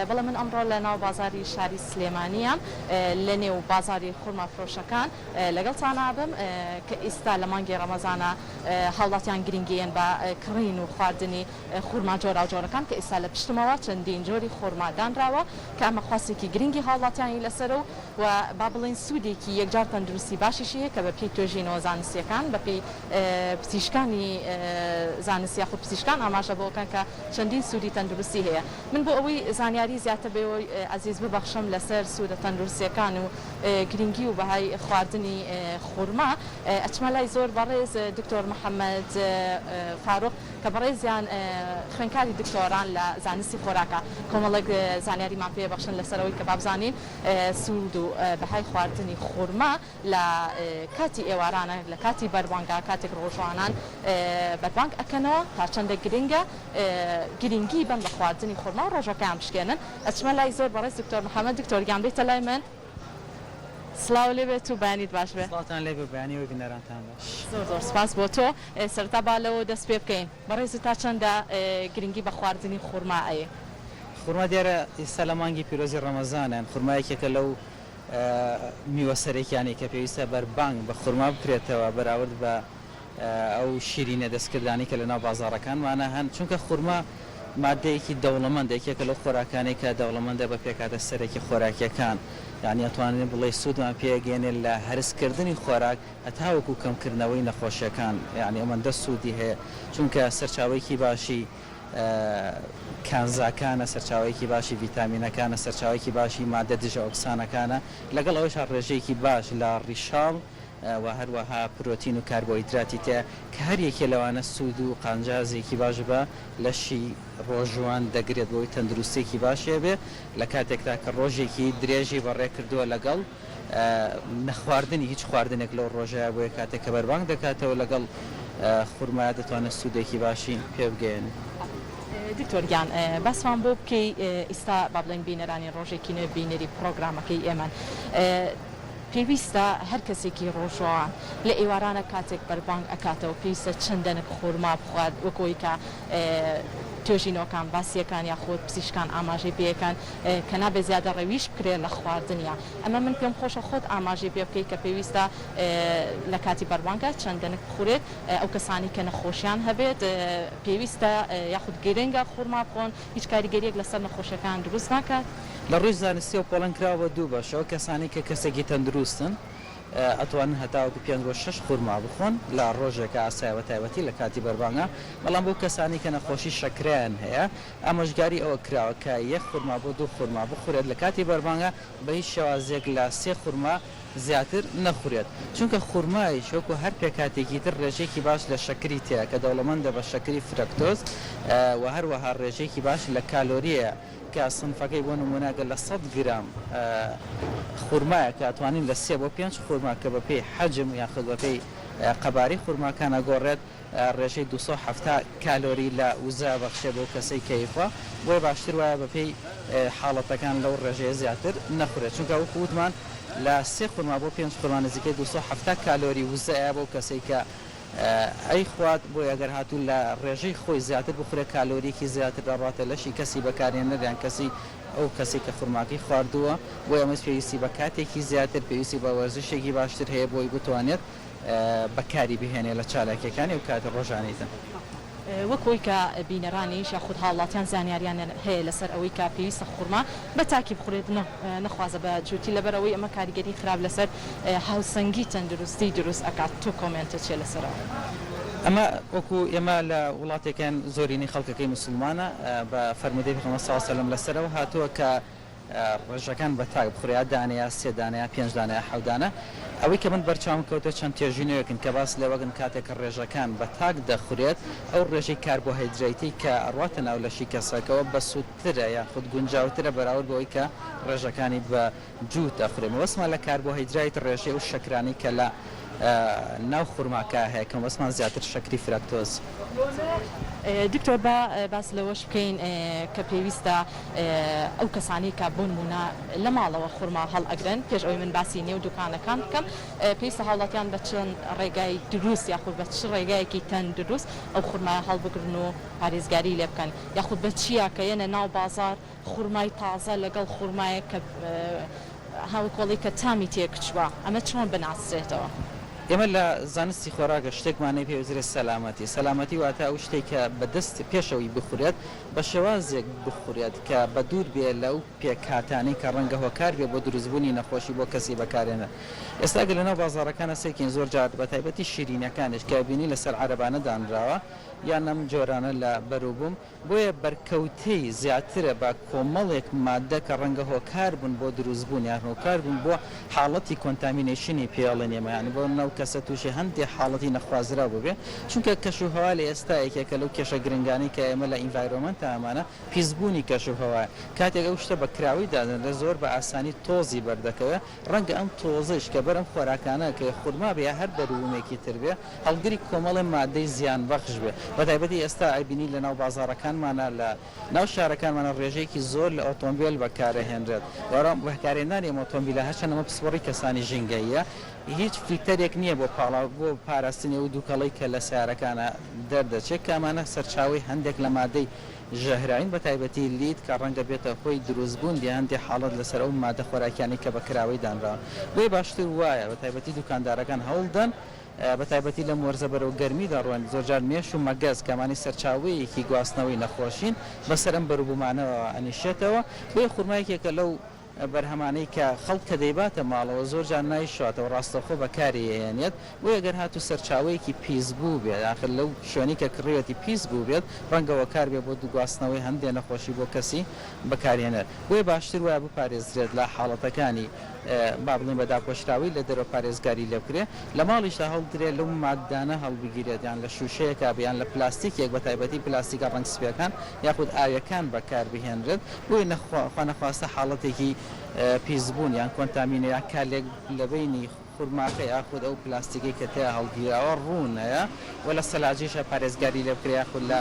بەڵێ من ئەمڕۆ لە ناو بازاری شاری سلێمانیام لە نێو بازاری خورما فرۆشەکان لەگەڵتان ئابم کە ئیستا لە مانگی ڕەمەزانە هاوڵاتیان گرنگیەن بە کڕین و خواردنی خورما جۆراوجۆرەکان کە ئیستا لە پشتمەوە چەندین جۆری خورما دانراوە کە ئەمە خواستێکی گرنگی هاوڵاتیانی لەسەرە و و با بڵێین سوودێکی یەکجار تەندروستی باشیشی هەیە کە بە پێی توێژینەوە زانستییەکان بە پێی پزیشکانی زانست یاخود پزیشکان ئاماژە بەوە کەن کە چەندین سوودی تەندروستی هەیە. من بۆ ئەوەی زانیاری زیاتر بە ئێوەی ئەزیز ببەخشم لەسەر سوودە تەندروستییەکان و گرنگی و بەهای خواردنی خورما ئەچمە لای زۆر بەڕێز دکتۆر محەمەد فاروق کە بەڕێزیان خوێندکاری دکتۆران لە زانستی خۆراکە کۆمەڵێک زانیاریمان پێ بەخشن لەسەر ئەوەی کە با بزانین سوود و بەهای خواردنی خورما لە کاتی ئێوارانە لە کاتی بەربانگا کاتێک ڕۆژوانان بەربانگ ئەکەنەوە تا چەندە گرنگە گرنگی بەن بە خواردنی خورما و ڕۆژەکەیان بشکێنن ئەچمە لای زۆر بەڕێز دکتۆر محمد دکتۆر گیان بێیتە لای من سڵاو لێ بێت و بەیانیت باش بێ. سڵاوتان لێ بێ بەیانی و بینەرانتان باش. زۆر زۆر سپاس بۆ تۆ سەرەتا با لەوە دەست پێ بکەین بەڕێزت تا چەندە گرنگی بە خواردنی خورما ئەیەی؟ خورما دیارە ئێستا لە مانگی پیرۆزی ڕەمەزانە خورما یەکێکە لەو میوە سەرەکیانەی کە پێویستە بەربانگ بە خورما بکرێتەوە بەراورد بە ئەو شیرینە دەستکردانەی کە لەناو بازاڕەکانمانە هەن، چونکە خورما ماددەیەکی دەوڵەمەندە، یەکێکە لەو خۆراکانەی کە دەوڵەمەندە بە پێکهاتە سەرەکی خۆراکییەکان، یانی ئەتوانرێت بڵێی سوودمان پێ ئەگەیەنێت لە هەرسکردنی خۆراک هەتاوەکو کەمکردنەوەی نەخۆشییەکان، یانی ئەوەندە سوودی هەیە، چونکە سەرچاوەیەکی باشی کانزاکانە، سەرچاوەیەکی باشی ڤیتامینەکانە، سەرچاوەیەکی باشی ماددە دژە ئۆکسانەکانە، لەگەڵ ئەوەشا ڕێژەیەکی باش لە ڕیشاڵ و هەروەها پرۆتین و کاربۆهیدراتی تیایە کە هەر یەکێ لەوانە سوود و قانجازێکی باش بە لەشی ڕۆژووان دەگرێت بۆ ئەوەی تەندروستییەکی باشی هەبێ لە کاتێکدا کە ڕۆژێکی درێژی بەڕێ کردووە لەگەڵ نەخواردنی هیچ خواردنێک لەو ڕۆژەیا بۆیە کاتێک کە بەربانگ دەکاتەوە لەگەڵ خورمایا دەتوانێت سوودێکی باشی پێ بگەیەنێت. دکتۆر گیان باسمان بۆ بکەی ئیستا با بڵێین بینەرانی ڕۆژێکی نوێ بینەری پڕۆگرامەکەی ئێمەن پێویستە هەر کەسێکی ڕۆژووان لە ئێوارانە کاتێک بەربانگ ئەکاتەوە پێویستە چەند دەنک خورما بخوات وەک ئەوەی کە توێژینەوەکان باسیەکان یاخود پزیشکان ئاماژەی پێیەکەن کە نابێت زیادە ڕەویش بکرێت لە خواردنیا ئەمە من پێم خۆشە خۆت ئاماژەی پێ بکەی کە پێویستە لە کاتی بەربانگا چەند دەنک بخورێت ئەو کەسانەی کە نەخۆشیان هەبێت پێویستە یاخود گرنگە خورما بخۆن هیچ کاریگەریەک لەسەر نەخۆشیەکان دروست ناکات. لە ڕووی زانستیەوە پۆڵێن کراوە بە دوو بەش، ئەو کەسانەی کە کەسێکی تەندروستن ئەتوانن هەتاوەکو پێنج بۆ شەش خورما بخۆن لە ڕۆژێکا ئاسایە بەتایبەتی لە کاتی بەربانگا، بەڵام بۆ کەسانەی کە نەخۆشی شەکرەیان هەیە ئامۆژگاری ئەوە کراوە کە یەک خورما بۆ دوو خورما بخورێت لە کاتی بەربانگا بە هیچ شێوازێک لە سێ خورما زیاتر نەخورێت چونکە خورمایش وەکو هەر پێکهاتەیەکی تر ڕێژەیەکی باش لە شەکری تیایە کە دەوڵەمەندە بە شەکری فرەکتۆز و هەروەها ڕێژەیەکی باش لە کالۆرییە کە سنفەکەی بۆ نموونە گەر لە 100 گرام خورمایە کە ئەتوانین لە سێ بۆ پێنج خورما کە بەپێی حەجم یاخود بەپێی قەبارەی خورماکان ئەگۆڕێت ڕێژەی 270 کالۆری لە وزە ئەبەخشێ بەو کەسەی کە ئەیخوا، بۆیە باشتر وایە بەپێی حاڵەتەکان لەو ڕێژەیە زیاتر نەخورێت، چونکە وەکو وتمان لە سێ خورما بۆ پێنج خورما نزیکەی 270 کالۆری وزە ئەیا بەو کەسەی کە ئەیخوات، بۆیە گەر هاتوو لە ڕێژەی خۆی زیاتر بخورێت کالۆریەکی زیاتر دەڕواتە لەشی کەسی بەکارهێنەر یان کەسی ئەو کەسەی کە خورماکەی خواردووە، بۆیە ئەمەش پێویستی بە کاتێکی زیاتر، پێویستی بە وەرزشێکی باشتر هەیە بۆی بتوانێت بەکاری بهێنێ لە چالاکیەکانی و کاتی ڕۆژانەیدا. وەک ئەوەی کە بینەرانیش یاخود هاوڵاتیان زانیاریان هەیە لەسەر ئەوەی کە پێویستە خورما بە تاکی بخورێت نەخوازە بە جووتی لەبەر ئەوەی ئەمە کاریگەری خراپ لەسەر هاوسەنگی تەندروستی دروست ئەکات تۆ کۆمێنتت چیە لەسەر ئەوە؟ ئەمە وەکو ئێمە لە وڵاتێکین زۆرینەی خەڵکەکەی موسڵمانە بە فەرموودەی پێغەمبەر صلی اللە علیە وسلم لەسەرەوە هاتووە کە ڕێژەکان بە تاک بخورێ یا دانە یا سێ دانە یا پێنج دانە یا حەوت دانە ئەوەی کە من بەرچاوم کەوتوە چەند توێژینەوەیەکن کە باس لەوەکەن کاتێک کە ڕێژەکان بە تاک دەخورێت ئەو ڕێژەی کاربۆهایدرەیتەی کە ئەڕواتە ناو لەشی کەسەکەوە بەسوودترە یاخود گونجاوترە بەراورد بەوەی کە ڕێژەکانی بە جووت ئەخورێ مەبەستمان لە کاربۆهایدرایت ڕێژەی ئەو شەکرانەی کە لە. ناو خورماکە هەیە کە مەبەستمان زیاتر شەکری فراکتۆز. دکتۆر با باس لەوەش بکەین کە پێویستە ئەو کەسانەی کە بۆ نموونە لە ماڵەوە خورما هەڵئەگرن پێش ئەوەی من باسی نێو دوکانەکان بکەم پێویستە هاوڵاتیان بە چەند ڕێگای دروست یاخود بە چ ڕێگایەکی تەندروست ئەو خورمایە هەڵبگرن و پارێزگاری لێ بکەن یاخود بە چییە کە یەنە ناو بازاڕ خورمای تازە لەگەڵ خورمایەک کە هاوکۆڵی کە تامی تێکچووە ئەمە چۆن بناسرێتەوە؟ ئێمە لە زانستی خۆراکە شتێکمان هەیە پێی وترێت سەلامەتی، سەلامەتی واتە ئەو شتەی کە بە دەست پێشەوەی بخورێت بە شێوازێک بخورێت کە بە دوور بێ لەو پێکهاتانەی کە ڕەنگە هۆکار بێ بۆ دروستبوونی نەخۆشی بۆ کەسی بەکارهێنەر. ئێستا گەر لەناو بازاڕەکانا سەیرکەین زۆر جار بە تایبەتی شیرینیەکانیش کە ئەبینی لەسەر عەرەبانە دانراوە یان ئەم جۆرانە لە بەروبووم بۆیە بەرکەوتەی زیاترە بە کۆمەڵێک ماددە کە ڕەنگە هۆکار بن بۆ دروستبوون یان هۆکار بن بۆ حاڵەتی contamination ی پێ ئەڵێن ئێمە یانی بۆ نەو کەسە تووشی هەندێ حاڵەتی نەخوازراو ببێ چونکە کەش و هەوا لە ئێستا یەکێکە لەو کێشە گرنگانەی کە ئێمە لە environment ا هەمانە پیسبوونی کەش و هەوایە کاتێک ئەو شتە بە کراوەی دادەنرێت زۆر بە ئاسانی تۆزی بەردەکەوێ ڕەنگە ئەم تۆزەیش کە بەر ئەم خۆراکانە کە خورما بێ یا هەر بەروبوومێکی تر بێ هەڵگری کۆمەڵێ مادەی زیان بەخش بێ بەتایبەتی ئێستا ئەبینی لە ناو بازاڕەکانمانا لە ناو شارەکانمانا ڕێژەیەکی زۆر لە ئۆتۆمبێل بەکارئەهێنرێت وە بەکارهێنانی ئەم ئۆتۆمبیلە هەرچەند ئەمە پسپۆڕی کەسانی ژینگەییە هیچ فلتەرێک نییە بۆ پاڵاو بۆ پاراستنی ئەو دوکەڵەی کە لە سەیارەکانا دەردەچێت کە ئەمانە سەرچاوەی هەندێک لە مادەی ژەهراوین بەتایبەتی lead کە ڕەنگە بێتە هۆی دروستبوون دی هەندێ حاڵەت لەسەر ئەو مادە خۆراکیانەی کە بە کراوەی دانراون بۆیە باشتر وایە بەتایبەتی دوکاندارەکان هەوڵدەن بەتایبەتی لەم وەرزە بەرەو گەرمی دەڕۆین زۆرجار مێش و مەگەز کە ئەمانەی سەرچاوەیەکی گواستنەوەی نەخۆشین بەسەر ئەم بەروبوومانەوە ئەنیشێتەوە بۆیە خورما یەکێکە لەو بەرهەمانەی کە خەڵک کە دەیباتە ماڵەوە زۆرجار نایشواتەوە ڕاستەوخۆ بەکاری ئەیەنێت بۆیە گەر هاتوو سەرچاوەیەکی پیس بووبێت ئاخر لەو شوێنەی کە کڕیوێتی پیس بووبێت ڕەنگە هۆکار بێت بۆ گواستنەوەی هەندێ نەخۆشی بۆ کەسی بەکارهێنەر بۆیە باشتر وایە بپارێزرێت لە حاڵەتەکانی با بڵێین بە داپۆشراوی لە دەرەوە پارێزگاری لێ بکرێت لە ماڵیشدا هەوڵدرێت لەو ماددانە هەڵبگیرێت یان لە شووشەیەکا بێ یان لە پلاستیکێک بە تایبەتی پلاستیکە ڕەنگ سپیەکان یاخود ئاویەکان بەکاربهێنرێت بۆیە خوانەخواستە حاڵەتێکی پیسبوون یان contaminate یان کارلێک لە بەینی خورماکە یاخود ئەو پلاستیکەی کە تیا هەڵگیراوە ڕوونەیە و لە سەلاجەیشا پارێزگاری لێ بکرێت یاخود لە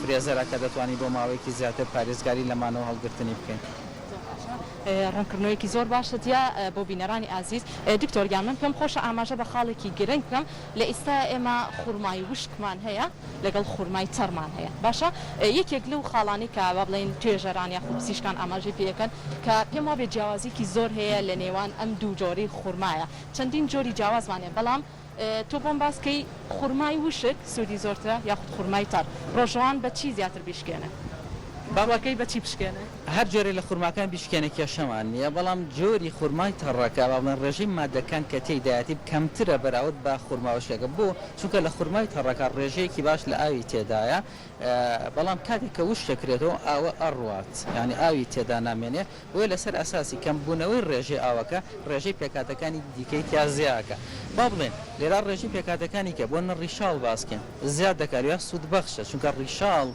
freezer ا کە دەتوانین بۆ ماوەیەکی زیاتر پارێزگاری لە مانەوە هەڵگرتنی بکەین. زۆر باشە ڕوونکردنەوەیەکی زۆر باشت یا بۆ بینەرانی ئازیز. دکتۆر گیان من پێم خۆشە ئاماژە بە خاڵێکی گرنگ بکەم لە ئیستایا ئێمە خورمای وشکمان هەیە لەگەڵ خورمای تەڕمان هەیە باشە یەکێک لەو خاڵانەی کە با بڵێین توێژەران یاخود پزیشکان ئاماژەی پێ ئەکەن کە پێم وابێت جیاوازیەکی زۆر هەیە لە نێوان ئەم دوو جۆرەی خورمایە چەندین جۆری جیاوازمان هەیە بەڵام تۆ بۆم باس کەی خورمای وشک سوودی زۆرترە یاخود خورمای تەڕ ڕۆژەوان بە چی زیاتر بیشکێنێ باڵەکەی بە چی بشکێنێ؟ هەر جۆرێ لە خورماکان بیشکێنێ کێشەمان نییە بەڵام جۆری خورمای تەڕەکە با بڵێن ڕێژەی مادەکان کە تێیدایەتی کەمترە بەراورد بە خورما وشکەکە بۆ؟ چونکە لە خورمای تەڕەکە ڕێژەیەکی باش لە ئاوی تێدایە بەڵام کاتێک کە وشک دەکرێتەوە ئاوە ئەڕوات یانی ئاوی تێدا نامێنێ بۆیە لەسەر ئەساسی کەمبوونەوەی ڕێژەی ئاوەکە ڕێژەی پێکهاتەکانی دیکەی تیا زیا ئەکا با بڵێین لێرا ڕێژەی پێکهاتەکانی کە بۆ نە ڕیشاڵ باس کەین زیاد دەکات یا سوودبەخشە چونکە ڕیشاڵ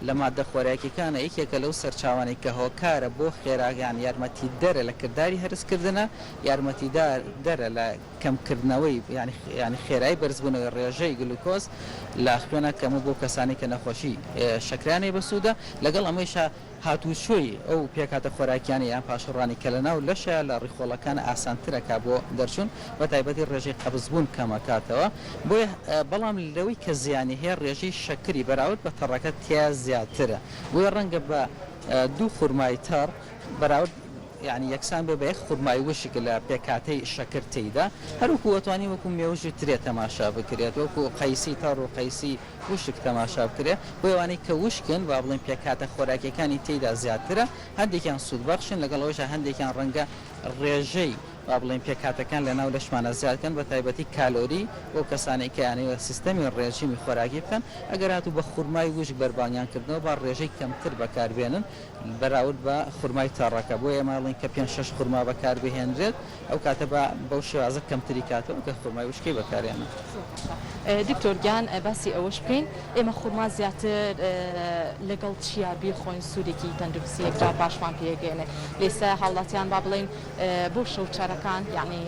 لە ماددە خۆراکیەکانە یەکێکە لەو سەرچاوانەی کە هۆکارە بۆ خێرا یان یارمەتیدەرە لە کرداری هەرسکردنە یارمەتیدەرە لە کەمکردنەوەی یانی خێرایی بەرزبوونەوەی ڕێژەی گلوکۆز لە خوێنا کەمە بۆ کەسانی کە نەخۆشی شەکرەیان هەیە بەسوودە لەگەڵ ئەمەیشا هاتووچۆی ئەو پێکهاتە خۆراکیانەی یان پاشەڕانی کە لەناو لەشە لە ڕیخۆڵەکان ئاسانترەکا بۆ دەرچوون بەتایبەتی ڕێژەی قەبزبوون کەمەکاتەوە بۆیە بەڵام لەوەی کە زیانی هەیە ڕێژەی شەکری بەراورد بە تەڕەکە تیا زیاترە بۆیە ڕەنگە بە دوو خورمای تەڕ بەراورد یانی یەکسان بێ بە یەک خورمای وشک لە پێکهاتەی شەکر تێیدا هەروەکو ئەتوانی وەکو مێوژ و ترێ تەماشا بکرێت وەکو قەیسی تەڕ و قەیسی وشک تەماشا بکرێت بۆیە ئەوانەی کە وشکن با بڵێین پێکهاتە خۆراکیەکانی تێیدا زیاترە هەندێکیان سوودبەخشن لەگەڵ ئەوەشدا هەندێکیان ڕەنگە ڕێژەی با بڵێین پێکهاتەکان لەناو لەشمانا زیاد بکەن بەتایبەتی کالۆری بۆ کەسانێک کە ئەیانەوێت سیستەمی ڕێژیمی خۆراکی بکەن ئەگەر هاتوو بە خورمای وشک بەربانگیان کردنەوە با ڕێژەی کەمتر بەکاربێنن بەراورد بە خورمای تەڕەکە بۆیە ئێمە ئەڵێین کە پێنج شەش خورما بەکاربهێنرێت ئەو کاتە با بەو شێوازە کەمتری کاتەوە کە خورمای وشکەی بەکارهێنا. زۆر باشە دکتۆر گیان باسی ئەوەش بکەین ئێمە خورما زیاتر لەگەڵ چیا بیخۆین سوودێکی تەندروستی یەکجار باشمان پێگەیەنێ لە ئێستا هاوڵاتیان با بڵێین بۆ شەوچەرەکان یانی.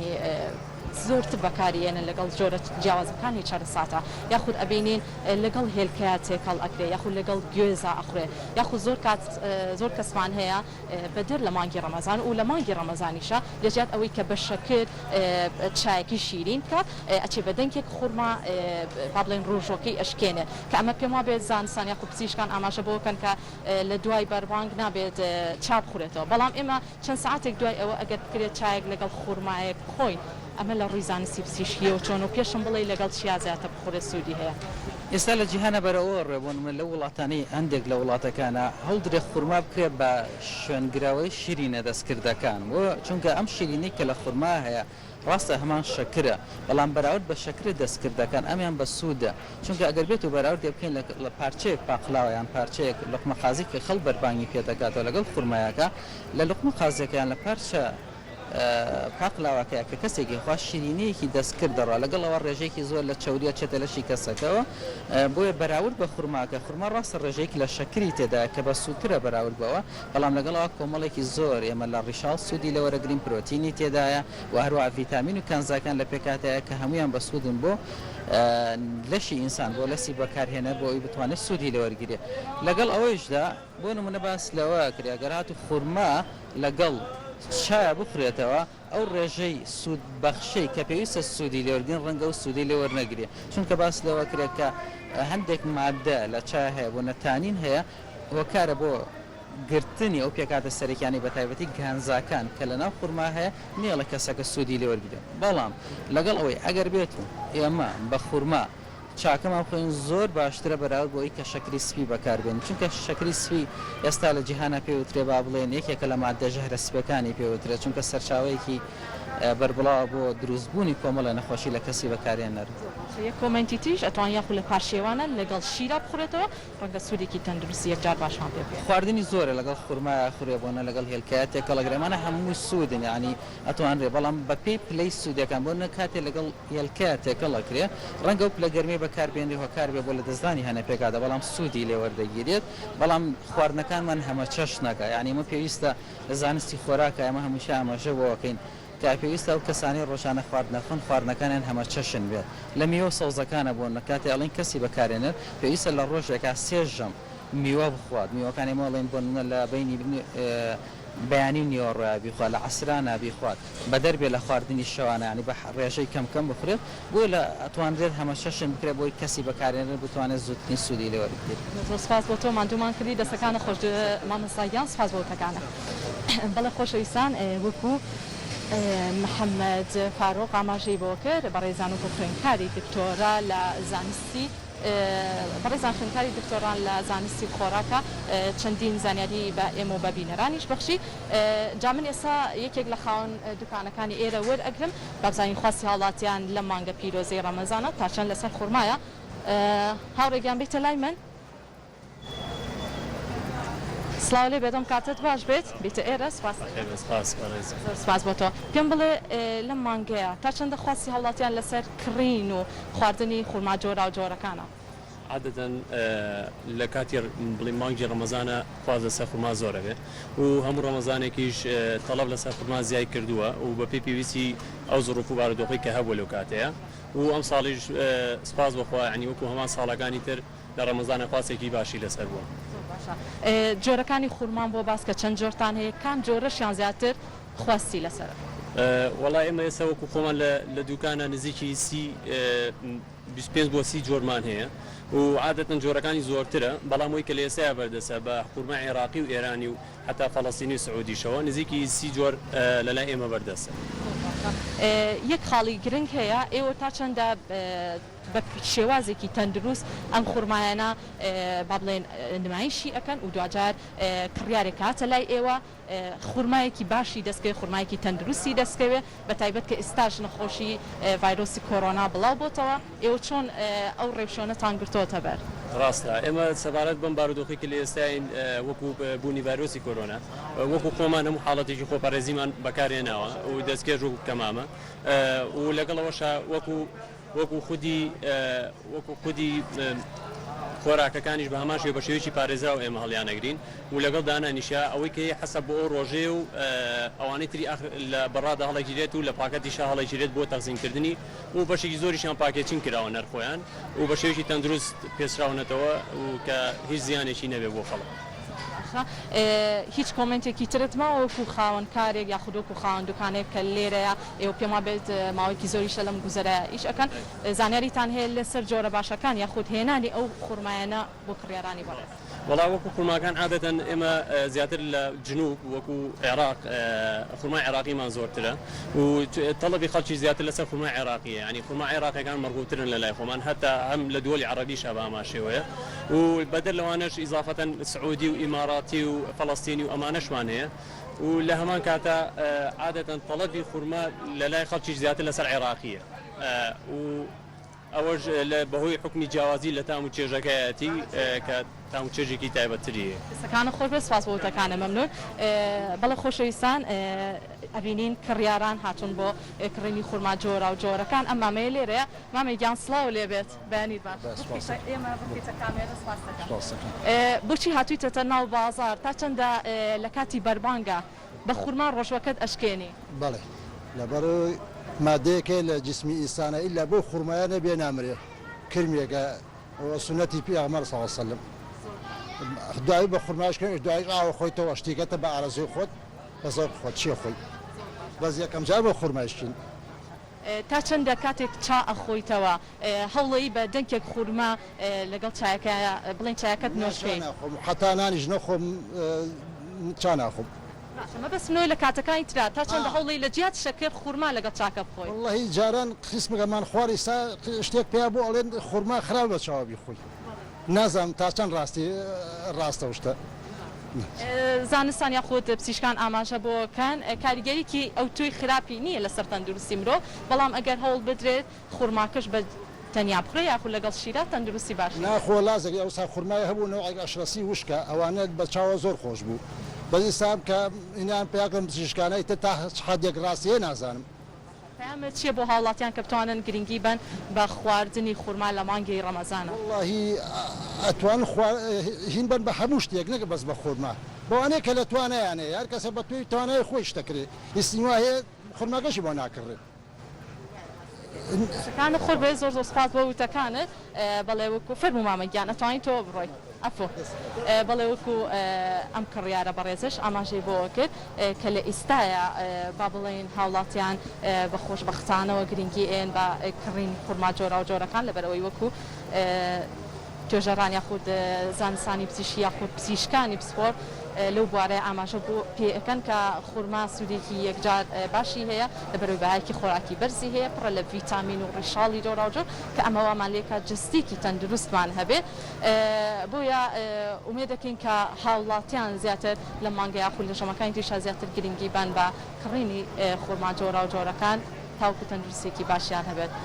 زۆرتر بەکاری ئێنن لەگەڵ جۆرە جیاوازەکانی چەرەساتە یاخود ئەبینین لەگەڵ هێلکەیا تێکەڵ ئەکرێ یاخود لەگەڵ گوێزا ئەخورێ یاخود زۆر کات زۆر کەسمان هەیە بەدەر لە مانگی ڕەمەزان و لە مانگی ڕەمەزانیشا لە جیات ئەوەی کە بە شەکر چایەکی شیرین بکات ئەچێ بە دەنکێک خورما با بڵێین ڕۆژوەکەی ئەشکێنێ کە ئەمە پێم وابێت زانستان یاخود پزیشکان ئاماژە بەوە کەن کە لە دوای بەربانگ نابێت چا بخورێتەوە بەڵام ئێمە چەند سەعاتێک دوای ئەوە ئەگەر بکرێت چایەک لەگەڵ خورمایەک بخۆین ئەمە لە ڕووی زانستی پزیشکیەوە چۆنە و پێشم بڵێی لەگەڵ چیا زیاتر بخورێت سوودی هەیە؟ ئێستا لە جیهانا بەرەو ئەوە ڕوێ بۆ نمونە لەو وڵاتانەی هەندێک لە وڵاتەکانا هەوڵدرێ خورما بکرێ بە شوێنگرەوەی شیرینە دەستکردەکان بۆ چونکە ئەم شیرینەی کە لە خورما هەیە ڕاستە هەمان شەکرە بەڵام بەراورد بە شەکرە دەستکردەکان ئەمیان بە سوودە چونکە ئەگەر بێت و بەراوردێ بکەین لە پارچەیەک پاقلاوە یان پارچەیەک لوقمە قازی کە خەڵک بەربانگی پێ دەکاتەوە لەگەڵ خورمایەکە لە لوقمە قازیەکە یان لە پارچە پاقلاوەکەیە کە کەسێکی خوا شیرینیەکی دەستکرد دەڕوا لەگەڵ ئەوە ڕێژەیەکی زۆر لە چەوری ئەچێتە لەشی کەسەکەوە بۆیە بەراورد بە خورماکە خورما ڕاستە ڕێژەیەکی لە شەکری تێدایە کە بەسوودترە بەراورد بەوە بەڵام لەگەڵ ئەوە کۆمەڵێکی زۆر ئێمە لە ڕیشاڵ سوودی لێوەرەگرین پرۆتینی تێدایە و هەروەها ڤیتامین و کانزاکان لە پێکهاتەیە کە هەموویان بەسوودن بۆ لەشی ئینسان بۆ لەسی بەکارهێنەر بۆ ئەوی بتوانێت سوودی لێوەرگرێت لەگەڵ ئەوەیشدا بۆ نمونە باس لەوە ئەکرێ ئەگەر هاتوو خورما لەگەڵ چایا بخورێتەوە ئەو ڕێژەی سوود بەخشەی کە پێویستە سوودی لێوەرگرین ڕەنگە ئەو سوودەی لێ وەرنەگرێ چونکە باس لەوە ئەکرێ کە هەندێک ماددە لە چایا هەیە بۆ نە تانین هەیە هۆکارە بۆ گرتنی ئەو پێکهاتە سەرەکیانەی بەتایبەتی کانزاکان کە لەناو خورما هەیە نەیەڵێ کەسەکە سوودی لێوەرگرێ بەڵام لەگەڵ ئەوەی ئەگەر بێت و ئێمە بە خورما چاکەمان بخۆین زۆر باشترە بەراورد بەوەی کە شەکری سپی بەکار بێنین چونکە شەکری سپی ئێستا لە جیهانا پێ وترێ با بڵێن یەکێکە لە ماددە ژەهرە سپیەکانی پێ وترێ چونکە سەرچاوەیەکی بەربڵاوە بۆ دروست بوونی کۆمەڵێ نەخۆشی لە کەسی بەکارهێنەر. زۆر باشە یەک کۆمێنتی تریش ئەتوان یاخو لە پارشێوانە لەگەڵ شیرا بخورێتەوە ڕەنگە سوودێکی تەندروستی یەکجار باشمان پێ بگەیەنێت. خواردنی زۆرە لەگەڵ خورمایا خورێ بۆنە لەگەڵ هێلکەیا تێکەڵ ئەکرێ ئەمانە هەمووی سوودن یانی ئەتوانرێ بەڵام بەپێی پلەی سوودەکان بۆ نمونە کاتێ لەگەڵ هێلکە تێکەڵ ئەکرێ ڕەنگە ئەو پلە گەرمیە بەکار بێنرێ هۆکار بێ بۆ لەدەستدانی هەنێ پێکهاتە بەڵام سوودی لێ وەردەگیرێت بەڵام خواردنەکانمان هەمەچەشنەکە یانی ئێمە پێویستە لە زانستی خۆراکا ئێمە هەمیشە ئاماژە بۆ ئەکەین کە پێویستە ئەو کەسانەی ڕۆژانە خواردن ئەخۆن خواردنەکانیان هەمەچەشن بێت لە میوە و سەوزەکانە بۆ نمونە کاتێ ئەڵێین کەسی بەکارهێنەر پێویستە لە ڕۆژێکا سێ ژەم میوە بخوات میوەکان ئێمە ئەڵێین بۆ نمونە لە بەینی بەیانی و نیوەڕۆیا بیخوات لە عەسرانا بیخوات بەدەر بێت لە خواردنی شەوانە یانی بە ڕێژەی کەم کەم بخورێت بۆیە لە ئەتوانرێت هەمەچەشن بکرێت بۆی کەسی بەکارهێنەر بتوانێت زووترین سوودی لێ وەربگرێت. زۆر سوپاس بۆ تۆ ماندوومان کردی دەستەکانت خۆش مامۆستا گیان سوپاس بۆ وتەکانت. بەڵێ خۆشەویستان وەکو محەمەد فاروق ئاماژەی بۆ کرد بەڕێزان وەکو خوێندکاری دکتۆرا لە زانستی بەڕێزان خوێندکاری دکتۆران لە زانستی خۆراکە چەندین زانیاری بە ئێمە و بە بینەرانیش بەخشی جا من ئێستا یەکێک لە خاوەن دوکانەکانی ئێرە وەرئەگرم با بزانین خواستی هاوڵاتیان لەم مانگە پیرۆزەی ڕەمەزانە تا چەند لەسەر خورمایە هاوڕێ گیان بیتە لای من. سڵاو لێ بێت ئەم کاتەت باش بێت بیتە ئێرە سپاس بەخێر بێت سپاس بەڕێز. زۆر سپاس بۆ تۆ پێم بڵێ لەم مانگەیا تا چەندە خواستی هاوڵاتیان لەسەر کڕین و خواردنی خورما جۆراوجۆرەکانە؟ عادەتەن لە کاتی بڵێین مانگی ڕەمەزانە خواست لەسەر خورما زۆر ئەبێ و هەموو ڕەمەزانێکیش تەڵەب لەسەر خورما زیای کردووە و بەپێی پێویستی ئەو زڕوف و بارودۆخەی کە هەبووە لەو کاتەیە و ئەمساڵیش سپاس بۆ خوا یانی وەکوو هەمان ساڵەکانی تر لە ڕەمەزانە خواستێکی باشی لەسەر بووە. زۆر باشە جۆرەکانی خورمان بۆ باس کە چەند جۆرتان هەیە کام جۆرەشیان زیاتر خواستی لەسەرە؟ وەڵا ئێمە ئێستا وەکو خۆمان لە دوکانە نزیکی سی 25 بۆ 30 جۆرمان هەیە و عادەتەن جۆرەکانی زۆرترە بەڵام ئەوی کە لە ئێستایا بەردەستە بە خورمای عێراقی و ئێرانی و حەتا فەڵەستینی و سعودیشەوە نزیکی 30 جۆر لەلای ئێمە بەردەستە. زۆر باشە یەک خاڵی گرنگ هەیە ئێوە تا چەندە بە شێوازێکی تەندروست ئەم خورمایانە با بڵێن نمایشی ئەکەن و دواجار کڕیارێک کە هاتە لای ئێوە خورمایەکی باشی دەستکەوێ خورمایەکی تەندروستی دەستکەوێ بە تایبەت کە ئیستاش نەخۆشی ڤایرۆسی کۆرۆنا بڵاو بۆتەوە ئێوە چۆن ئەو ڕێوشۆنەتان گرتۆتە بەر؟ ڕاستە ئێمە سەبارەت بەم بارودۆخەی کە لە ئێستاین وەکو بوونی ڤایرۆسی کۆرۆنا وەکو خۆمان هەموو حاڵەتێکی خۆپارێزیمان بەکارهێناوە و دەستکێش وەکو کەمامە و لەگەڵ ئەوەشا وەکو وەکو خودی وەکو خودی خۆراکەکانیش بە هەمان شێوە بە شێوەیەکی پارێزراو ئێمە هەڵیانەگرین و لەگەڵ دانانیشا ئەوەی کە هەیە حەسەب بۆ ئەو ڕۆژەیە و ئەوانەی تری ئاخر لە بەڕادە هەڵەگیرێت و لە پاکەتیشا هەڵەگیرێت بۆ تەخزین کردنی و بەشێکی زۆریشیان packaging کراوە نەر خۆیان و بە شێوەیەکی تەندروست پێچراونەتەوە و کە هیچ زیانێکی نەبێت بۆ خەڵک. باشە هیچ comment ێکی ترت ماوە وەکو خاوەن کارێک یاخود وەکو خاوەن دوکانێک کە لێرەیە ئێوە پێم وابێت ماوەیەکی زۆریشە لەم گوزەرە ئیش ئەکەن زانیاریتان هەیە لەسەر جۆرە باشەکان یاخود هێنانی ئەو خورمایانە بۆ کڕیارانی بەڕێز؟ وەڵا وەکو خورماکان عادەتەن ئێمە زیاتر لە جنوب وەکو عێراق خورمای عێراقیمان زۆرترە و تەڵەبی خەڵکیش زیاتر لەسەر خورمای عێراقیە یانی خورما عێراقیەکان مەرغوبترن لە لای خۆمان هەتا هەم لە دووەلی عەڕەبیشا بە هەمان شێوەیە و بەدەر لەوانەش ئیزافەتەن سعودی و ئیماراتی و فەڵەستینی و ئەمانەشمان هەیە و لە هەمان کاتا عادەتەن تەڵەبی خورما لە لای خەڵکیش زیاتر لەسەر عێراقیە و ئەوەش لە بەهۆی حوکمی جیاوازی لە تام و چێژەکەیەتی کە تام و چێژێکی تایبەتتری هەیە. دەستەکانت خۆش بێت سوپاس بۆ وتەکانت مەمنون. بەڵێ خۆشەویستان ئەبینین کڕیاران هاتوون بۆ کڕینی خورما جۆراو جۆرەکان ئەم مامەیە لێرەیە مامە گیان سڵاو لێبێت بەیانیت باش بخیتە ئێمە بخیتە کامێرە سوپاست دەکەم بۆچی هاتوویتەتە ناو بازاڕ تا چەندە لە کاتی بەربانگا بە خورما ڕۆژوەکەت ئەشکێنی. بەڵێ لەبەرئەوەی مادەیەک هەیە لە جسمی ئینسانا ئیلا بەو خورمایە نەبێ نامرێ کرمێکە ئەوە سوننەتی پێغەمبەر صلی اللە علیە وسلم دوایی بە خورمایش کرمیش دوایش ئاوە خۆیتەوە شتیکەتە بە ئارەزوی خۆت بە زەوق خۆت چیە خۆی بەس یەکەم جار بە خورمایش چین. تا چەندە کاتێک چا ئەخۆیتەوە هەوڵەی بە دەنکێک خورما لەگەڵ چایەکە بڵێین چایەکەت نا نۆش چا کەی؟ ناخۆم حەتا نانیش نەخۆم چا ناخۆم. باشە مەبەستم لەوەیە لە کاتەکانی ترا تا چەندە هەوڵەی لە جیات شەکر خورما لەگەڵ چاکە بخۆی؟ وەڵڵەهی جاران قیسمەکەمان خوارد ئیستا شتێک پەیا بوو ئەڵێن خورما خراپە بە چاوە بیخۆی نازانم تا چەند ڕاستی ڕاستە ئەو شتە. زانستان یاخود پزیشکان ئاماژە بۆ کەن کاریگەریی ئەوتۆی خراپی نییە لەسەر تەندروستی مرۆڤ، بەڵام ئەگەر هەوڵ بدرێت خورماکەش بە تەنیا بخورێ یاخود لەگەڵ شیرا تەندروستی باشترە. نا خۆ لازێک ئەوسا خورمای هەبوو نەوعێک ئەشرەسی وشکە ئەوانە بە چاوە زۆر خۆش بوو بەس ئیستا کە ئینان پیا کردن پزیشکانە ئیتر تا چ حەدێک ڕاستیە نازانم. پەیامت چیە بۆ هاوڵاتیان کە بتوانن گرنگی بەن بە خواردنی خورما لە مانگی ڕەمەزانا؟ وەڵاهی ئەتوان خوا هین بەن بە هەموو شتێک نەک بەس بە خورما بەوانەی کە لە توانایان هەیە هەر کەسە بە پێی توانای خۆی شتەکرێ ئیستی وا هەیە خورماکەشی بۆ ناکڕێ. دەستەکانت خۆش بێت زۆر زۆر سوپاس بۆ وتەکانت بەڵێ وەکو فەرموو مامە گیان ئەتوانی تۆ بڕۆی عەفو بەڵێ وەکو ئەم کڕیارە بەڕێزەش ئاماژەی بۆ کرد کە لە ئیستایا با بڵێین هاوڵاتیان بە خۆشبەختانەوە گرنگی ئێن بە کڕینی خورما جۆراوجۆرەکان لەبەرئەوەی وەکو توێژەران یاخود زانستانی پزیشکی یاخود پزیشکانی پسپۆر لەو بوارەیە ئاماژە بۆ پێ ئەکەن کە خورما سوودێکی یەکجار باشی هەیە لەبەرئەوەی بەهایەکی خۆراکی بەرزی هەیە پڕە لە ڤیتامین و ڕیشاڵی جۆراوجۆر کە ئەمە وامان لێکات جەستێکی تەندروستمان هەبێ بۆیە ئومێد دەکەین کە هاوڵاتیان زیاتر لەم مانگە یاخود لە ژەمەکانی تریشا زیاتر گرنگی بان بە کڕینی خورما جۆراوجۆرەکان تاوەکو تەندروستیەکی باشیان هەبێت.